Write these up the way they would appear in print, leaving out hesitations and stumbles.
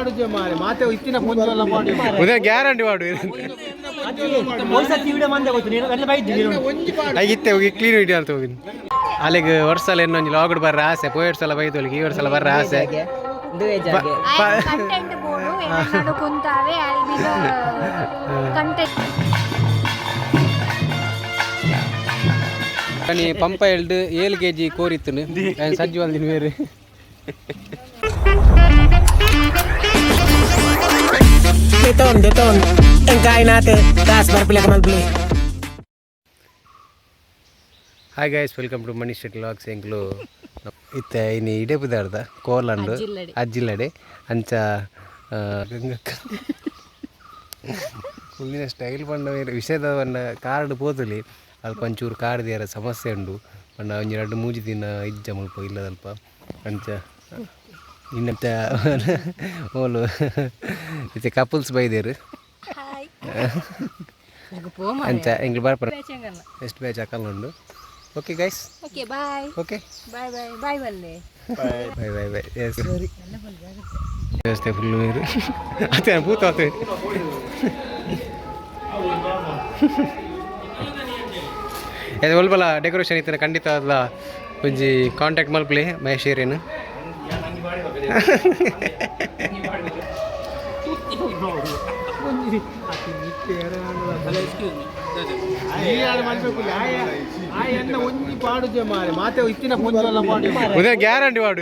ಪಾಡುಜೆ ಮಾರೆ ಮಾತೆ ಇತ್ತಿನ ಪೊಂಜೋಲ ಪಾಡು. ಉದೇ ಗ್ಯಾರಂಟಿ ವಾಡು. ಇತ್ತೆ ಹೋಗಿ ಕ್ಲೀನ್ ವಿಡಿಯೋ ಅಂತ ಹೋಗಿ ಅಲ್ಲಿಗೆ ವರ್ಷಲ ಇನ್ನೊಂದು ಲಾಗ್ಡ್ ಬರ್ರ ಆಸೆ. ಪೋಯ್ ಸಲ ಬೈದೊಲಿಗೆ, ಈ ವರ್ಷ ಬರ್ರ ಆಸೆ. ಕಂಟೆಂಟ್ ಬೋರ್ಡು ಏನಾದ್ರು ಕುಂತಾವೆ ಅಲ್ಲಿ ಕಂಟೆಂಟ್. ಕಣಿ ಪಂಪ ಎಲ್ಡು 7 ಕೆಜಿ ಕೋರಿತ್ತನು ಸಜ್ಜು ಒಂದಿನ ಬೇರೆ. Deton, deton. Ang kain natin. Taas, barpila ka malbili. Hi guys, welcome to Mani Shetty vlogs. ಎಂಕ್ಲು ಇತ್ತೆ ಇನಿ ಇಡೆ ಪುದಾರ್ದ ಕೋಲಂಡು ಅಜ್ಜಿಲ್ಲಡೆ ಅಂಚ ಗಂಗಕ್ಕ ಕುಲ್ಲಿನ ಸ್ಟೈಲ್ ಪಂಡ ವಿಷಯದ ಪಂಡ ಕಾರ್ಡ್ ಪೋತುಲಿ. ಅಲ್ಪ ಒಂಚೂರು ಕಾರ್ಡ್ ದಿಯರ ಸಮಸ್ಯೆ ಉಂಡು ಪಂಡ ಒಂಜಿ ರಡ್ಡ್ ಮೂಜಿ ದಿನ ಇಜ್ಜ ಮುಲ್ಪ ಇಲ್ಲದಲ್ಪ. ಅಂಚ ಇನ್ನಂತ ಓಲು ಇತ್ತೆ ಕಪಲ್ಸ್ ಬೈದೇರು. ಅಂಚ ಎಂಕ್ಲು ಬರ್ಪರ ಎಷ್ಟು ಬ್ಯಾಚ್ ಹಾಕಲ್ಲ ಉಂಡು. Okay guys. Okay, bye. Okay. Bye bye bye ಬಲ್ಲೆ. Bye bye bye. ಎಸ್, ವ್ಯವಸ್ಥೆ ಫುಲ್ ನೀರು ಅತ್ತೆ ಭೂತ ಆತು. ಅದು ಒಲ್ಬಲ ಡೆಕೋರೇಷನ್ ಇತ್ತು. ಖಂಡಿತ ಅಲ್ಲ ಒಂಜಿ ಕಾಂಟ್ಯಾಕ್ಟ್ ಮಲ್ಪಲಿ ಮಹೇಶ್ ಏರೇನು. ಈ ಆಡು ಮಲ್ಪೆಕುಲಿ ಆಯ ಆಯ ಎನ್ನ ಒಂಜಿ ಪಾಡುಜೆ ಮಾರೆ ಮಾತೆ ಇತ್ತಿನ ಪೊಂಜೋಲ ಪಾಡು. ಉದೇ ಗ್ಯಾರಂಟಿ ವಾಡು.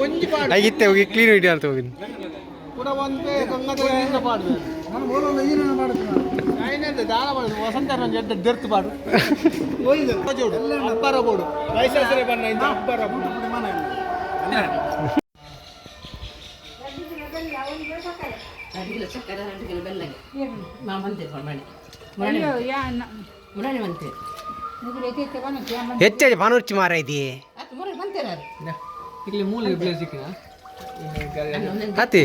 ಒಂಜಿ ಪಾಡು. ಇತ್ತೆ ಹೋಗಿ ಕ್ಲೀನ್ ವಿಡಿಯೋ ಅಂತ ಹೋಗಿ. ಕೂಡ ಒಂದೇ ಗಂಗದ ಪಾಡು ಆಯ್ನಂತೆ ದಾಳ ಪಾಡು. ವಸಂತ ಒಂಜಿ ಎಡ್ಡೆ ದೆರ್ತು ಪಾಡು. ಅಬ್ಬರ ಬೋಡು ವಯಸ್ಸಾಸರೆ ಬಣ್ಣ ಇಂದ ಅಬ್ಬರ ಬೋಡು. 2 ಕಿಲೋ ಸಕ್ಕರೆ, 2 ಕಿಲೋ ಬೆಲ್ಲಗೆ ಮಾ ಮಂತೆ ಮಣಿ ಮುರಾಣಿ ಮಂತೆ. ಹೆಚ್ಚಾಗಿ ಪಾನುರ್ಚಿ ಮಾರ ಇದೆಯೇ. ಅದು ಮುರಾಣಿ ಮಂತೇರ. ಇಲ್ಲಿ ಮೂಲೆ ಪ್ಲೇಸ್ ಸಿಕ್ಕಿನ. ಅತಿ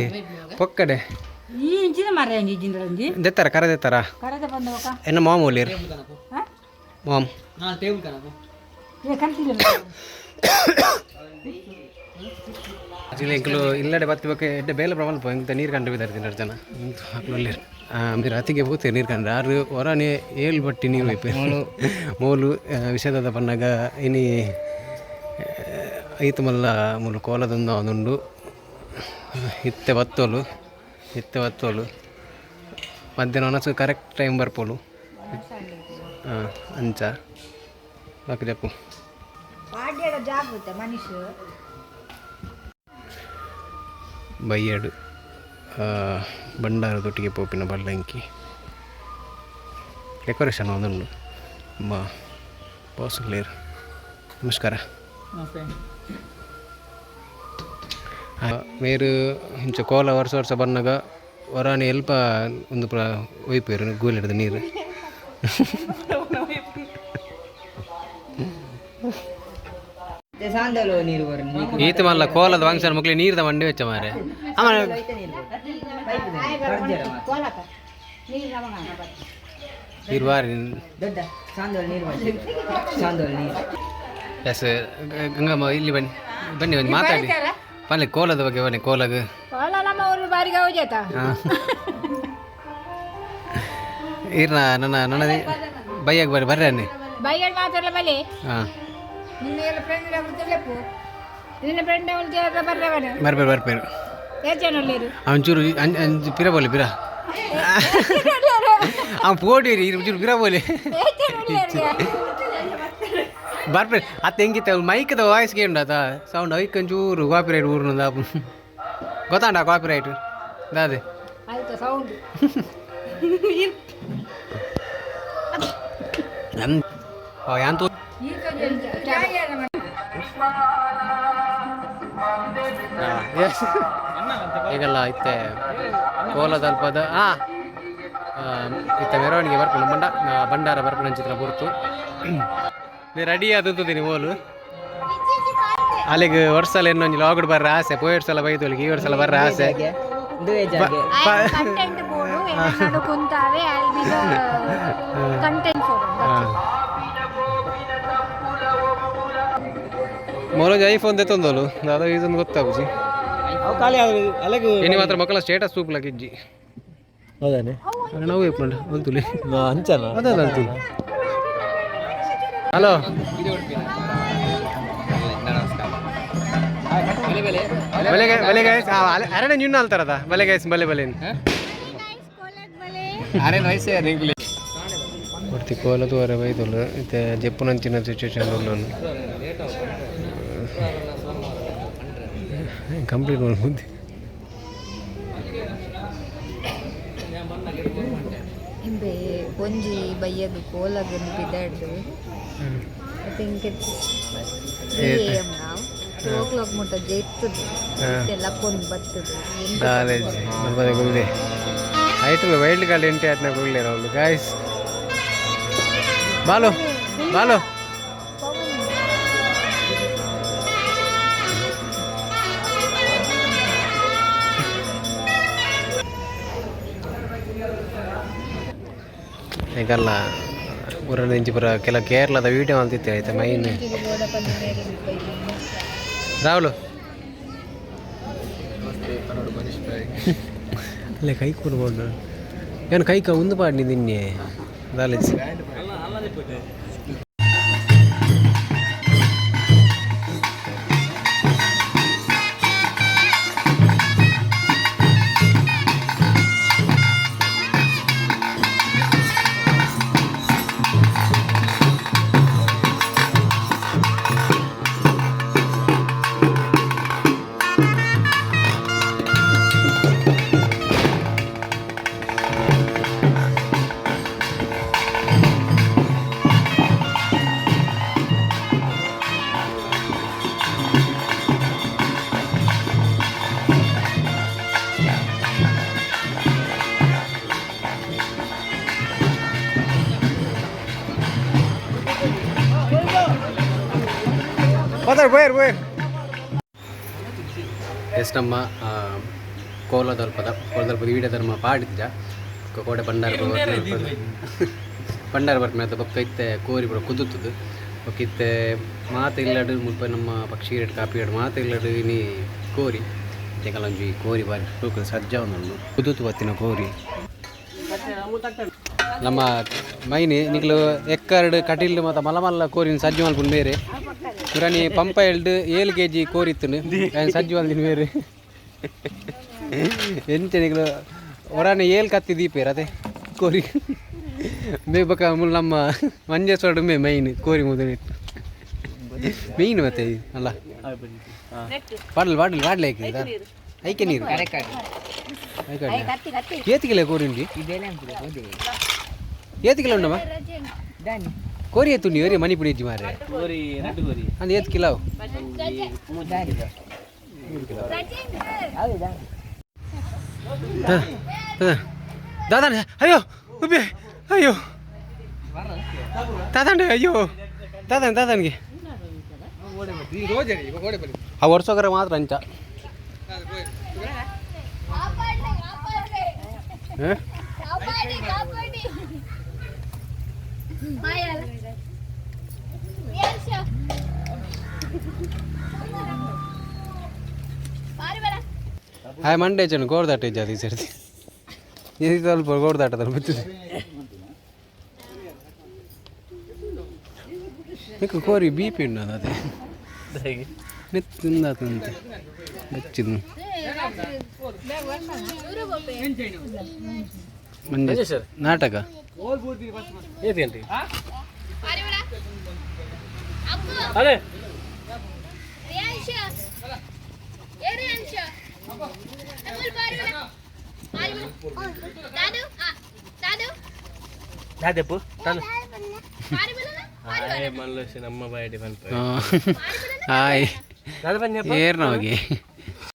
ಪೊಕ್ಕಡೆ. ಈ ಇಂಚಿನ ಮರ ಇಂಜಿನ ಒಂಜಿ. ದೆತ್ತರ ಕರ ದೆತ್ತರ. ಕರದ ಬಂದವಕ. ಎನ್ನ ಮಾಮ್ ಒಲಿರ್ ಮಾಮ್. ಹಾ, ಟೇಬಲ್ ಕಣಕು. ಏ ಕಲ್ತಿಲ್ಲ. ಎಂಕುಲು ಇಲ್ಲಡೆ ಬತ್ತಿ ಬೊಕ್ಕ ಎಡ್ಡೆ ಬೇಲೆ ಪ್ರಮಾಣ ಎಂತ ನೀರು ಕಂಡು ಬಿದ್ದಾರೆ ತಿನ್ನರು ಜನ ಅಕ್ಲು. ಮೇರೆ ಅತಿಗೆ ಪೋತೆ ನೀರು ಕಂಡ್ರೆ ಆರು ಹೊರನೆ ಏಳು ಬಟ್ಟಿ ನೀರು ಒಯ್ಪೆ ಮೋಲು ವಿಷಯದ ಪನ್ನಗ. ಇನಿ ಐತು ಮಲ್ಲ ಮೂಲು ಕೋಲದೊಂದು ಒಂದುಂಡು. ಇತ್ತೆ ಬತ್ತೋಲು, ಇತ್ತೆ ಬತ್ತೋಲು. ಮಧ್ಯಾಹ್ನ ಒಣಸು ಕರೆಕ್ಟ್ ಟೈಮ್ ಬರ್ಪೋಲು. ಹಾಂ, ಅಂಚ ಬಾಕಿ ಜಪ್ಪು. ಜಾಗೃತ ಮನುಷ್ಯ. ಬೈಯಡು ಭಂಡಾರದೊಟ್ಟಿಗೆ ಪೋಪಿನ ಬಲ್ಲಂಕಿ ಡೆಕೋರೇಷನ್ ಒಂದುಂಡು. ಬಾ ಬಾಸ್ ಕ್ಲಿಯರ್. ನಮಸ್ಕಾರ. ಮೇರು ಇಂಚ ಕೋಲ ವರ್ಷ ವರ್ಷ ಬನ್ನಗ ವರಾನಿ ಎಲ್ಪ ಒಂದು ಪೂರ ಒಯ್ಪೇರು ಗೂಲಿಡ್ದು ನೀರು. ನೀರು ಬರ. ಈತ ಮಲ್ಲ ಕೋಲದ ಫಂಕ್ಷನ್ ಮಕ್ಳಿಗೆ ನೀರ್ದ ಮಂಡಿ ವೆಚ್ಚ ಮಾರೆ ಆಮೇಲೆ. ನೀರು ಬಾರಿ. ದೊಡ್ಡ ಸಾಂದೋಲ್ ನೀರು ಬರ್ತೀವಿ, ಸಾಂದೋಲ್ ನೀರು. ಎಸ್, ಗಂಗಮ್ಮ ಇಲ್ಲಿ ಬನ್ನಿ, ಬನ್ನಿ, ಒಂದು ಮಾತಾಡಿ ಬನ್ನಿ. ಕೋಲದ ಬಗ್ಗೆ ಬನ್ನಿ, ಕೋಲಗ. ಕೋಲ ನಮ್ಮ ಊರು ಬಾರಿಗೆ ಹೋಜಾತ. ಈರ್ನ ನನ್ನ ನನ್ನ ಬೈಯಾಗ ಬರ್ರಿ, ಬರ್ರಿ ಅನ್ನಿ. ಬೈಯಡ್ ಮಾತಾಡಲ್ಲ ಬಲಿ. ಹಾಂ. ನಿನ್ನ ಎಲ್ಲ ಫ್ರೆಂಡ್ ಲೆಪ್ಪು, ನಿನ್ನ ಫ್ರೆಂಡ್ ಅವಳು ಬರ್ರವನು. ಬರ್ಬೇರು ಬರ್ಬೇರು. ಎಷ್ಟು ಜನ ಉಳ್ಳೇರು? ಒಂಚೂರು ಅಂಚು ಪಿರ ಬೋಲಿ, ಪಿರ ಅವ್ನು ಪೋಡಿರಿ, ಒಂಚೂರು ಪಿರ ಬೋಲಿ. ಎಷ್ಟು ಜನ ಉಳ್ಳೇರು? ಬರ್ಬೇರು ಅತ್ತ. ಹೆಂಗಿತ್ತ ಮೈಕ್ದ ವಾಯ್ಸ್ ಕೇಂಡ ಆತ ಸೌಂಡ್ ಐಕ್ ಒಂಚೂರು ಕಾಪಿ ರೈಟ್ ಊರ್ನೊಂದು ಗೊತ್ತಾಂಡ ಕಾಪಿ ರೈಟ್ ದಾದೆ. ಆಯ್ತು ಸೌಂಡ್. ನನ್ ಯಾಂತು. ಈಗೆಲ್ಲ ಇತ್ತೆ ಕೋಲದ ಅಲ್ಪದ ಇತ್ತೆ ಮೆರವಣಿಗೆ ಬರ್ಪುಂಡು. ಭಂಡಾರ ಬರ್ಪುಂಡು ಅಂಚಿತ್ರ ಪೊರ್ತು. ನೀ ರೆಡಿ ಆದಂತೀನಿ ಮೋಲು. ಅಲ್ಲಿಗೆ ವರ್ಷಲ ಇನ್ನೊಂದು ಲಾಗ್ಡ್ ಬರ್ರ ಆಸೆ. ಪೋಯ್ ಸಲ ಬೈದೊಲಿಗೆ, ಈ ವರ್ಷ ಬರ್ರ ಆಸೆ. ಕಂಟೆಂಟ್ ಬೋರ್ಡು ಏನಾದ್ರು ಕುಂತಾವೆ ಅಲ್ಲಿ ಕಂಟೆಂಟ್. ಮೊಲೊಂಜಿ ಐಫೋನ್ ದೆತ್ತೊಂದೋಲು ದಾದ ರೀಸನ್ ಗೊತ್ತಾಪುಜಿ. ಇನಿ ಮಾತ್ರ ಮಕ್ಕಳ ಸ್ಟೇಟಸ್ ತೂಪುಲಕ ಇಜ್ಜಿ. ಹೌದಾನೆ. ನಾವು ಇಪ್ಪುಂಡು ಒಂತುಲಿ. ಅಂಚನ. ಅದ ಅಂತುಲಿ. ಹಲೋ, ಬಲೆ ಬಲೆ ಗಾಯ್ಸ್. ಅರಣ್ಯ ನಿನ್ನ ಅಲ್ತಾರದ ಬಲೆ ಗಾಯ್ಸ್, ಬಲೆ ಬಲೆ. ಅರೆ ವಯಸ್ಸೇ. ಕೊಡ್ತಿ ಕೋಲ ತೂವರೆ ಬೈದೊಲು. ಇತ್ತೆ ಜೆಪ್ಪುನಂಚಿನ ಸಿಚುವೇಶನ್ ಉಲ್ಲೋನು ಕಂಪ್ಲೀಟ್ ಮಾಡ್ಬೋದು. ಇಂಬೆ ಒಂಜಿ ಬಯ್ಯಗ್ ಕೋಲಗ್ ಪಿದಾಡ್ದು. I think it's 3 a.m. ನಾವು 2 ಓ ಕ್ಲಾಕ್ ಮುಟ್ಟ ಜೈತದು ಲಕ್ಕೊಂದು ಬರ್ತದೆ. ಕಾಲೇಜ್ ಮಲ್ಪದ ಗುಲ್ದೆ ಐಟಲ್ ವೈಲ್ಡ್ ಕಾರ್ಡ್ ಎಂಟ್ರಿ ಆತ್ನ ಗುಲ್ಲೆ ರಾಹುಲ್. ಗಾಯ್ಸ್, ಬಾಲು ಬಾಲು. ಈಗಲ್ಲ ಊರಲ್ಲಿ ಪೂರ ಕೆಲ ಕೇರಳದ ವೀಡಿಯೋ ಅಂತಿತ್ತು ಆಯ್ತಾ ಮೈನ್. ರಾಹುಲ್ ಅಲ್ಲೇ ಕೈ ಕೂರ್ಬೋದು. ಏನು ಕೈಕ ಉಂದು ಪಾಡಿ ನಿನ್ನೆ ದಾಲೇಜ್. ಹೋಯರ್ ಹೋಯರ್. ಎಸ್, ನಮ್ಮ ಕೋಲದಲ್ಪದ ಕೋಲದಲ್ಪದ ಈಡ ಧರ್ಮ ಪಾಡಿದ್ದ ಕೋಡೆ ಭಂಡಾರ ಭಂಡಾರ ಬರ್ಪುನ ಬೊಕ್ಕ ಇತ್ತೆ ಕೋರಿ ಪೂರ ಕುದುತ್ತದು. ಬೊಕ್ಕ ಇತ್ತೆ ಮಾತ ಇಲ್ಲಡ್ ಮುಲ್ಪ ನಮ್ಮ ಪಕ್ಷಿ ರೇಟ್ ಕಾಪಿ ರೇಟ್ ಮಾತ ಇಲ್ಲಡ್ ಇನಿ ಕೋರಿ ಒಂಜಿ ಕೋರಿ ಬಾರಿ ತೂಕ ಸಜ್ಜ ಉಂಡು ಕುದುತು ಬತ್ತಿನ ಕೋರಿ. ನಮ್ಮ ಮೈನಿ ನಿಕ್ಲು ಎಕ್ಕರ್ಡ್ ಕಟಿಲ್ ಮತ್ತು ಮಲ್ಲ ಮಲ್ಲ ಕೋರಿನ ಸಜ್ಜು ಮಲ್ಪುಂಡು ಬೇರೆ. ಪುರಾಣಿ ಪಂಪ ಎಲ್ಡ್ 7 ಕೆಜಿ ಕೋರಿ ಇತ್ತುನು ಸಜ್ಜು ಮಲ್ದಿನ ಬೇರೆ. ಎಂಚ ನಿಕ್ಲು ಒರಾನೆ 7 ಕತ್ತಿ ದೀಪೇರ್ ಅದೇ ಕೋರಿ ಬೇ. ಬೊಕ ಮುಲ್ ನಮ್ಮ ಮಂಜೇಶ್ವರ ಮೇ ಮೈನ್ ಕೋರಿ ಮುದನೆ ಮೀನು ಮತ್ತೆ ಅಲ್ಲ ಪಾಡಲ್ ಪಾಡಲ್ ಪಾಡ್ಲೆ ಐಕೆ ನೀರು. ಏತ್ ಕಿಲೋ ಕೋರಿ ಉಂಡಿ? ಏತ್ ಕಿಲೋ ಉಂಡಮ್ಮ ಕೋರಿ? ಎತ್ತುಂಡಿ ಒರಿ ಮಣಿ ಪುಡಿ ಇಜ್ಜಿ ಮಾರ್ರೆ. ಅಂದ್ ಏತ್ ಕಿಲೋ? ದಾದಾ, ಅಯ್ಯೋ ಉಬ್ಬೆ, ಅಯ್ಯೋ ತಾತಂಡೆ, ಅಯ್ಯೋ ತಾತನ್ ತಾತನಿಗೆ ಆ ವರ್ಷಕರ ಮಾತ್ರ ಅಂಚ. ಹಾಯ್ ಮಂಡೇ ಚೆನ್ನ ಗೋರ್ದಾಟ ಇಜ್ಜಾದಿ ಸರ್ತಿ ಇದು ಸ್ವಲ್ಪ ಗೋರ್ದಾಟದಲ್ಲಿ ಬರ್ತದೆ. ಕೋರಿ ಬಿ ಪಿ ಉಂಟು ಅದೇ ನೆತ್ತಿಂದಾತಂತೆ ಬಚ್ಚಿದ್ನು ಮಂಜೆ ನಾಟಕ. ಅದೇ. ದಾದೆಪ್ಪು ತಾನು. ಹಾಯ್. ದಾದ ಬನ್ನಿ. ಏರ್ನ ಹೋಗಿ.